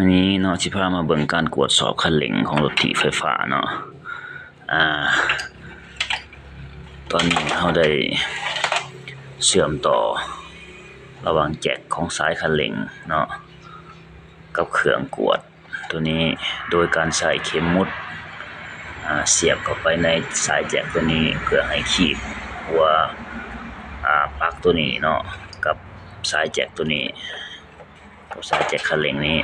ມື້ນີ້ເນາະ ຊິພາມາເບິ່ງການກວດສອບຄັນເລັ່ງຂອງລົດຖີບໄຟຟ້າເນາະ. ອາ ຕອນນີ້ເຮົາໄດ້ເຊື່ອມຕໍ່ລະຫວ່າງແຈັກຂອງສາຍຄັນເລັ່ງເນາະ ກັບເຄື່ອງກວດໂຕນີ້ ໂດຍການໃຊ້ເຂັມໝຸດ ອາ ສຽບເຂົ້າໄປໃນສາຍແຈັກໂຕນີ້ ເພື່ອໃຫ້ຄີບຫົວ ອາ ປັກໂຕນີ້ເນາະ ກັບສາຍແຈັກໂຕນີ້ ກັບສາຍແຈັກຄັນເລັ່ງນີ້.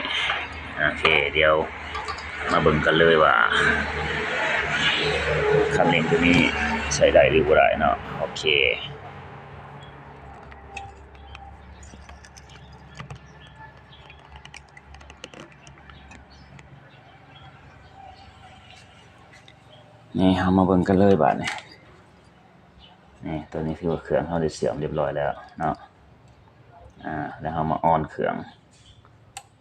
ໂອເຄ ດຽວມາເບິ່ງກັນເລີຍວ່າ ຄັນເລັ່ງໂຕນີ້ໃຊ້ໄດ້ຫຼືບໍ່ໄດ້ເນາະ. ໂອເຄ ນີ້ ເຮົາມາເບິ່ງກັນເລີຍບາດນີ້. ນີ້ ໂຕນີ້ຖືວ່າເຄື່ອງເຮົາໄດ້ເຊື່ອມຮຽບຮ້ອຍແລ້ວເນາະ. ອາ ແລ້ວເຮົາມາອອນເຄື່ອງ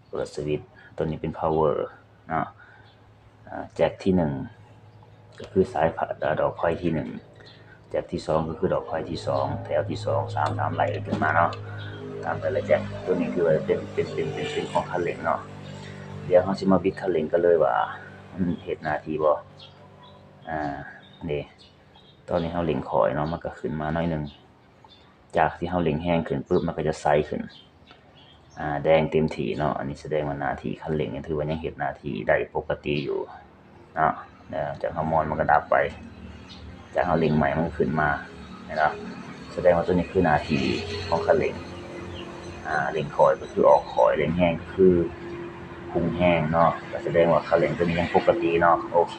ເປີດສະວິດ ໂຕນີ້ເປັນພາວເວີເນາະ. ອາ ແຈັກທີໜຶ່ງ ກໍຄືສາຍ ອາ ດອກໄຟທີໜຶ່ງ, ແຈັກທີສອງ ກໍຄືດອກໄຟທີສອງ ແຖວທີສອງ ສາມ ຕາມໄລ່ກັນຂຶ້ນມາເນາະ ຕາມແຕ່ລະແຈັກ. ໂຕນີ້ຖືວ່າເປັນ ເປັນ ເປັນ ເປັນ ເປັນຂອງຄັນເລັ່ງເນາະ. ດຽວເຮົາຊິມາບິດຄັນເລັ່ງກັນເລີຍວ່າ ມັນເຮັດໜ້າທີ່ບໍ່. ອາ ນີ້ ຕອນນີ້ເຮົາເລັ່ງຄ່ອຍເນາະ ມັນກໍຂຶ້ນມາໜ້ອຍໜຶ່ງ. ຈາກທີ່ເຮົາເລັ່ງແຮງຂຶ້ນປຶບ ມັນກໍຈະໃສຂຶ້ນ ອາ ແດງເຕັມທີ່ເນາະ. ອັນນີ້ສະແດງວ່າໜ້າທີ່ຄັນເລັ່ງນີ້ຖືວ່າຍັງເຮັດໜ້າທີ່ໄດ້ປົກກະຕິຢູ່ເນາະ. ແລ້ວຈາກເຮົາມອນມັນກໍດັບໄປ ຈາກເຮົາເລັ່ງໃໝ່ມັນກໍຂຶ້ນມາ ເຫັນບໍ່? ສະແດງວ່າໂຕນີ້ຄືໜ້າທີ່ຂອງຄັນເລັ່ງ. ອາ ເລັ່ງຄ່ອຍກໍຄືອອກຄ່ອຍ, ເລັ່ງແຮງກໍຄືພຸ່ງແຮງເນາະ. ກໍສະແດງວ່າຄັນເລັ່ງໂຕນີ້ຍັງປົກກະຕິເນາະ. ໂອເຄ.